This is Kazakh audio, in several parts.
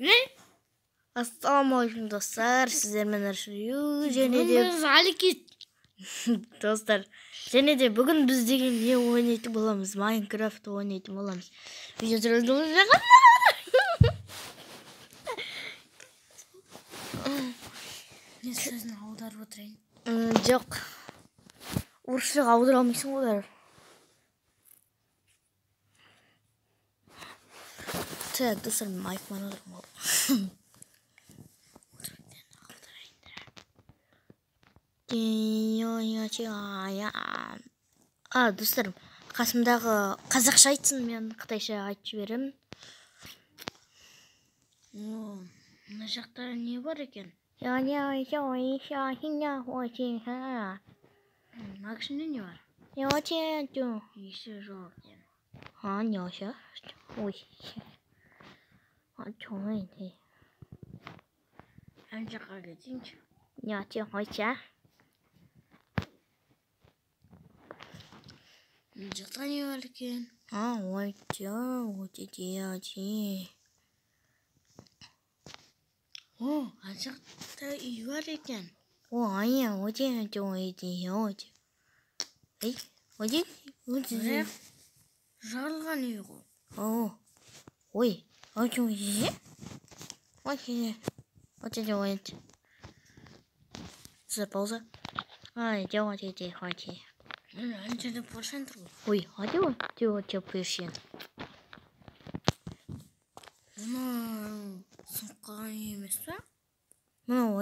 Не? Ассалаумағалейкум достар, сіздермен Аршию және де Біз Аликит. Достар, және де бүгін біз деген не ойнайтын боламыз? Майнкрафт ойнайтын боламыз. Видео. Не сөзін аударып отырайын? Жоқ. Орысшаға аудара алмайсың ғой бәрібір. Так, достар, мен айфон отырмын ғой. А, достар, қасымдағы қазақша айтсын, мен қытайша айтып жіберемін. О, мына жақта не бар екен? Мына кішінде не бар? Есі жоқ екен. Ана жаққа кетейінші. Мына жақта не бар екен? О, ана жақта үй бар екен. Бірақ жарылған үй ғой. Пауза. Ай, Ана жерде поршень тұр ғой. Ой, Мынау сынып қалған үй емес пе? Мынау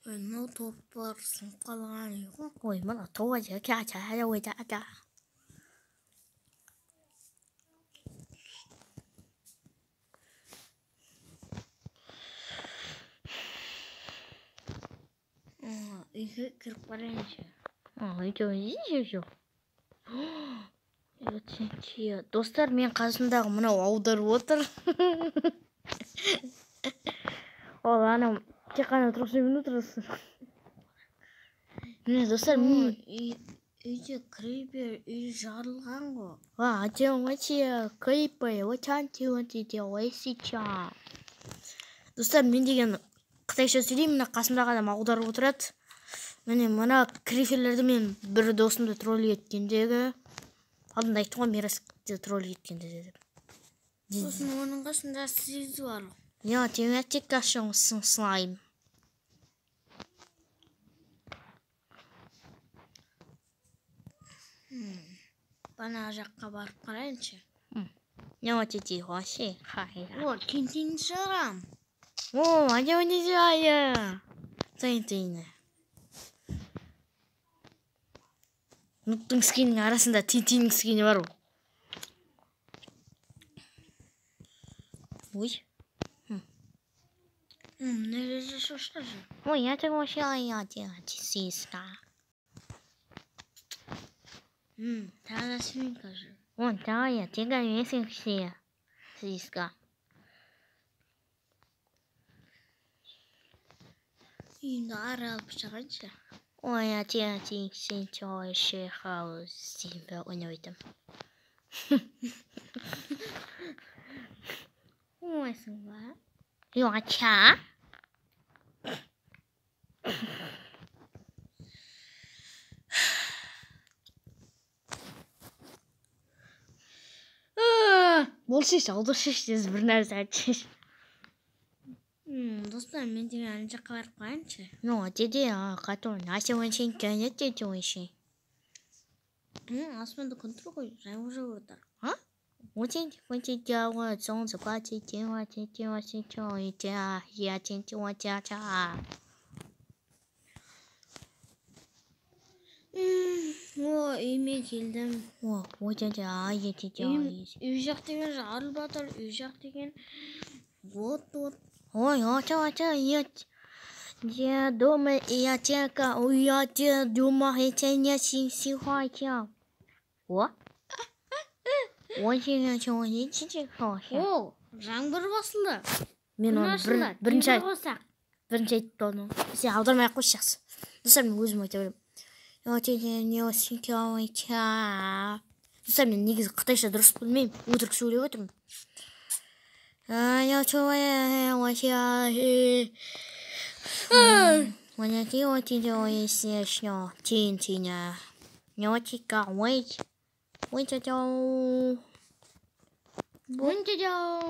Ой, мынау топ бар, сынып қалған үй ғой. Ой, мына Үйге кіріп барайыншы. Достар, мен қасымдағы мынау аударып отыр. Ол анау тек қана тұрғысы отырсын. Міне, достар, мен Үйде крипер, үй жарылған ғой. Достар, мен деген қытайша сөйлеймін, мына қасымдағы адам аударып отырады. Міне, мына криперлерді мен бір досымды тролль еткендегі, алдында айттым ғой, Мирасты тролль еткенде деп. Сосын оның қасында сіз бар. Слайм. Бана жаққа барып қарайыншы. О, О, тентені шығарам. О, Нуптың скинінің арасында тентенің скині бар ғой. Ой. Мына жерде шошқа жүр. Ой, я Тағы да свинка жүр. Ой, Үйімді ары алып шығайыншы. Ой, Оңайсың ба? Болшы, аударшы, бір нәрсе айтшы. Достар, мен деген ана жаққа барып қояйыншы. Ну, Аспанда күн тұр ғой, жаңбыр жауып отыр. О, үйіме келдім. Үй жақ деген жарылып жатыр, үй жақ деген от от. Ой, я дома, я тека, я те дома, я те не сихайча. О? О, жаңбыр басылды. Мен оны бірінші айтып оны. Сен аудармай ақ қойшы, жақсы. Достар, мен өзім айта беремін. Достар, мен негізі қытайша дұрыс білмеймін. Өтірік сөйлеп отырмын. 要出来，我下去。我想听我听听我一些小听听啊，我去搞我我叫叫，我叫叫。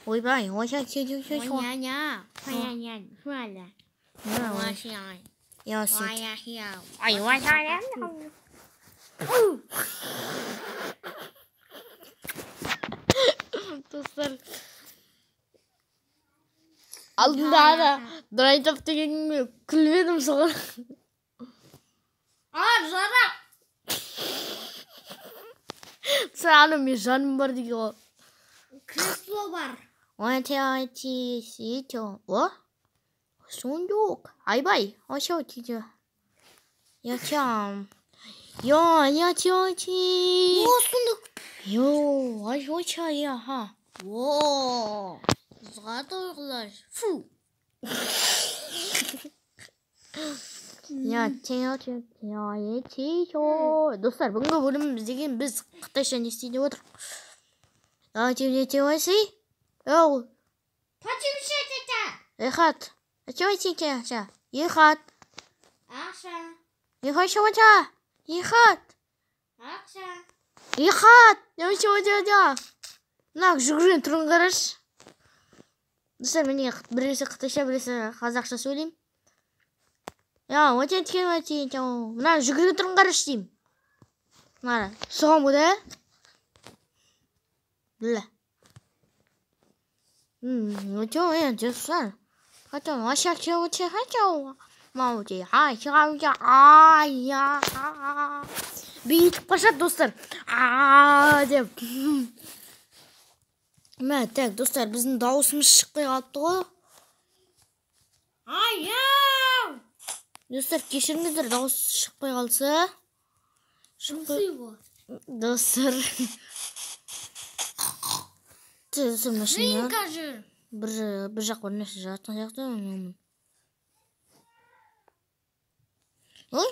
我把我想听听听。我娘娘，我娘娘出来了。我想。要是。我想。哎呦我想。Достар, алдында ана Драйтап дегенге күліп едім соған. А, жара. Достар, ана мен жаным бар деген ғой. Кресло бар. О, сундук. Айбай, ошо тиді. Я О, сундук. Йо, ошо я, ха. О, золотой. Фу. Я достар, бүгінгі бөліміміз деген біз қытайша не істейін деп отырмық. Мына жүгірген түрін қарашы. Достар, міне біресе қытайша, біресе қазақша сөйлеймін. Я, мына жүгірген түрін қарашы деймін. Мына соған ғой да? Бля. Бүйтіп қашады достар. Деп. Мә, так, достар, біздің дауысымыз шықпай қалыпты ғой. Аяу! Достар, кешіріңіздер, дауыс шықпай қалса. Достар. Бір жақ бір нәрсе жатқан сияқты. Ой,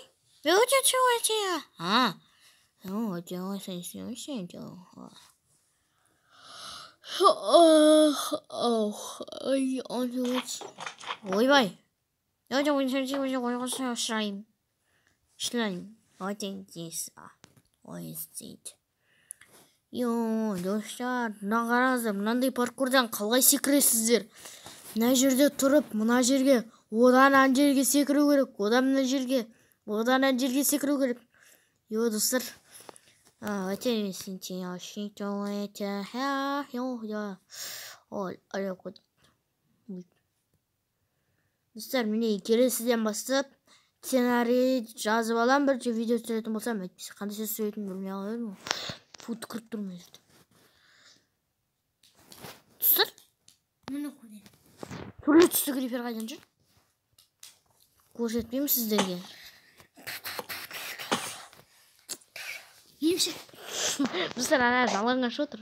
ойбай. Достар, мына қараңыздар, мынандай паркурдан қалай секіресіздер? Мына жерде тұрып, мына жерге, одан ана жерге секіру керек, одан мына жерге, одан ана жерге секіру керек. Йо, достар. Достар, міне келесіден бастап сценарий жазып алам, бірінші видео түсіретін болсам, әйтпесе қандай сөз сөйлейтінімді білмей қалар. Фу, түкіріп тұрмын мына жерде. Достар, міне көрейін. Түрлі түсті крипер қайдан жүр? Көрсетпеймін сіздерге. Емші. Достар, ана жалаңаш отыр.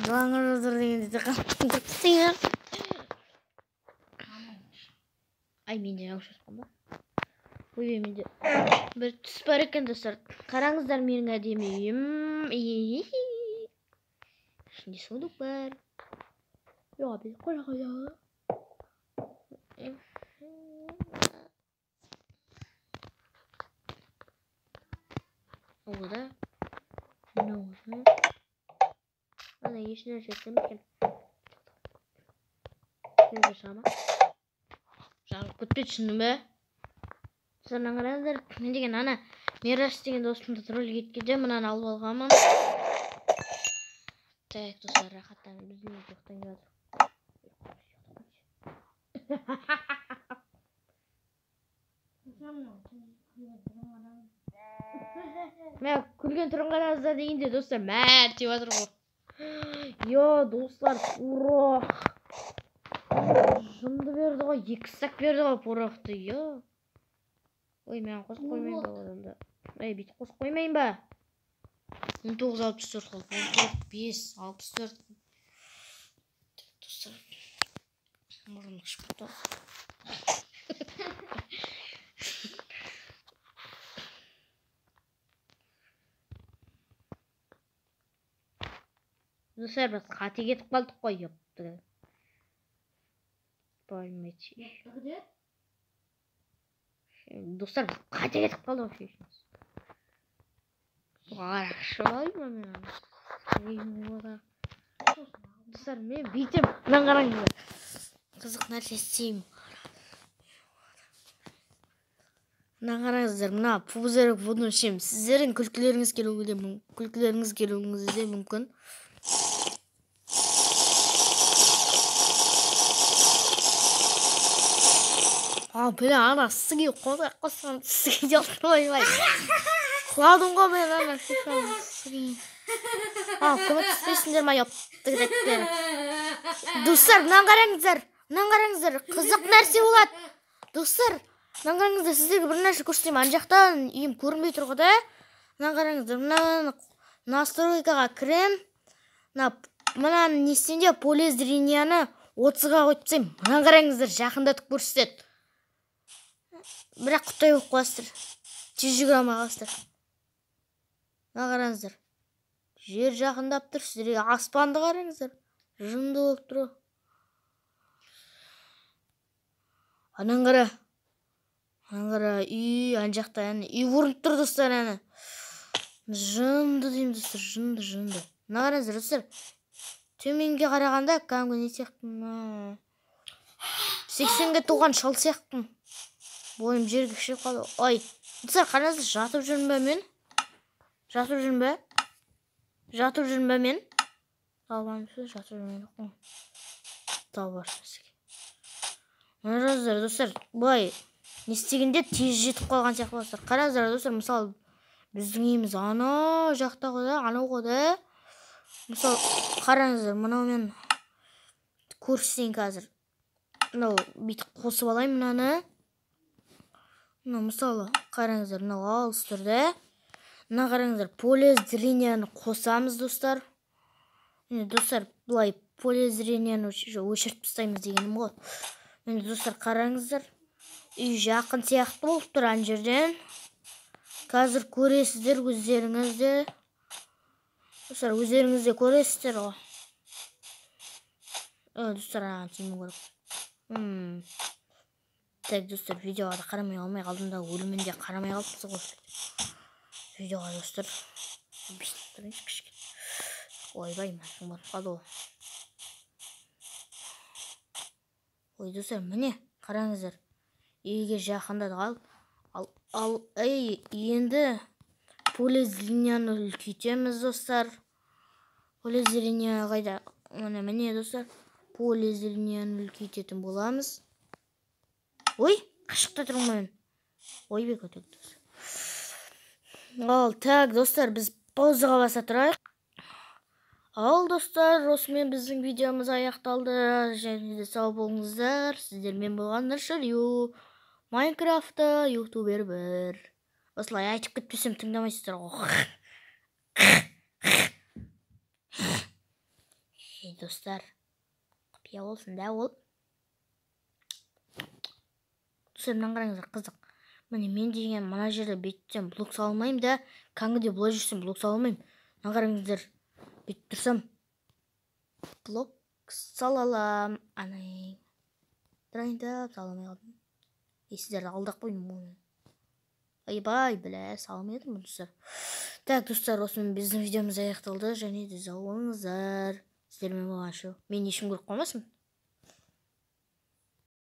Жалаңаш отыр дегенде Ай, менде жалаңаш отқан ба? Ой, менде бір түс бар екен, достар. Қараңыздар, менің әдемі үйім. Ішінде сундук бар. Жоқ, біз қоя қоя. Ода. Ана ешнәрсе істемеген. Енді шама. Жарылып кетпеді шыны ба? Достар, қараңыздар, мен деген ана Мирас деген досымды тролль кеткенде мынаны алып алғанмын. Так, достар, рахаттанып біздің үйге ұйықтайын деп жатыр. Мә, күлген түрін қараңыздар дегенде, достар, мәрт деп жатыр ғой. Йо, достар, порох. Жынды берді ғой, 2 сак берді ғой порохты, йо. Ой, мен қосып қоймайын ба одан да. Ей, бүйтіп қосып қоймайын ба? 19 64 қылып, 14 5 64. Достар, мұрным қышып кетті. Достар, біз қате кетіп қалдық қой, ёпты. Поймете. Достар, біз қате кетіп қалдық вообще. Мен. Достар, мен бүйтем. Мынаны қараңыздар. Қызық нәрсе істеймін. Мына қараңыздар, мына пузырек воду ішемін. Сіздердің күлкілеріңіз келуі де мүмкін, күлкілеріңіз келуіңіз де мүмкін. А, бля, ана сізге қосай қоссам, сізге ойбай. Құладым ғой мен ана сізге. А, көмектеспейсіңдер ма, ёпты. Достар, мынаны қараңыздар, мынаны қараңыздар, қызық нәрсе болады. Достар, мынаны қараңыздар, сіздерге бір нәрсе көрсетемін. Ана жақтан үйім көрінбей тұр ғой да. Мынаны қараңыздар, мынаны настройкаға кірем. Мынаны не істеймін де, поле зренияны 30-ға қойып тастаймын. Мынаны қараңыздар, жақындатып көрсетеді. Бірақ құттай болып қаласыздар. Тез жүгіре алмай қаласыздар. Мына қараңыздар. Жер жақындап тұр, сіздерге аспанды қараңыздар. Жынды болып тұр. Анан қара. Анан қара, үй, ана жақта әне үй көрініп тұр, достар, әне. Жынды деймін, достар, жынды, жынды. Мына қараңыздар, достар. Төменге қарағанда кәдімгі не сияқтымын. 80-ге толған шал сияқтымын. Бойым жерге кішірейіп қалды. Ой, достар, қараңыздар, жатып жүрмін бе мен? Жатып жүрмін бе? Жатып жүрмін бе мен? Албамыз, жатып жүрмін ғой. Тау бар сізге. Қараңыздар, достар, былай не істегенде тез жетіп қалған сияқты боласыздар. Қараңыздар, достар, мысалы, біздің үйіміз анау жақта ғой да, анау ғой да. Мысалы, қараңыздар, мынау мен көрсетейін қазір. Мынау бүйтіп қосып алайын мынаны. Мынау, мысалы, қараңыздар, мынау алыс тұр да. Мына қараңыздар, поле зренияны қосамыз, достар. Міне, достар, былай поле зренияны өшіріп тастаймыз дегенім ғой. Міне, достар, қараңыздар. Үй жақын сияқты болып тұр ана жерден. Қазір көресіздер өздеріңіз де. Достар, өздеріңіз де көресіздер ғой. Достар, ана тимеу керек. Так, достар, видеоға да қарамай алмай қалдым да, өлімін де қарамай қалыпсыз ғой. Видеоға, достар, бүйтіп тұрайыншы кішкене. Ойбай, мына барып қалды ғой. Ой, достар, міне, қараңыздар. Үйге жақындадық. Ал, ей, енді поле зренияны үлкейтеміз, достар. Поле зрения қайда? Міне, міне, достар. Поле зренияны үлкейтетін боламыз. Ой, қашықта тұрмын мен. Ой, бек өтек, достар. Ал, так, достар, біз паузаға баса тұрайық. Ал, достар, осымен біздің видеомыз аяқталды. Және де сау болыңыздар. Сіздермен болған Нұршарю, Майнкрафтта ютубер бір. Осылай айтып кетпесем тыңдамайсыздар ғой. Ей, достар, құпия болсын да ол. Достар, мынаны қараңыздар, қызық. Міне, мен деген мына жерде бүйтсем блок сала алмаймын да, кәдімгідей былай жүрсем блок сала алмаймын. Мына қараңыздар, бүйтіп тұрсам блок сала аламын. Ана дайындап сала алмай қалдым. Ей, сіздерді алдап қойдым ғой. Ойбай, бля, сала алмай едім, достар. Так, достар, осымен біздің видеомыз аяқталды. Және де сау болыңыздар. Сіздермен болған шоу. Мен ешкім көріп қалмасын.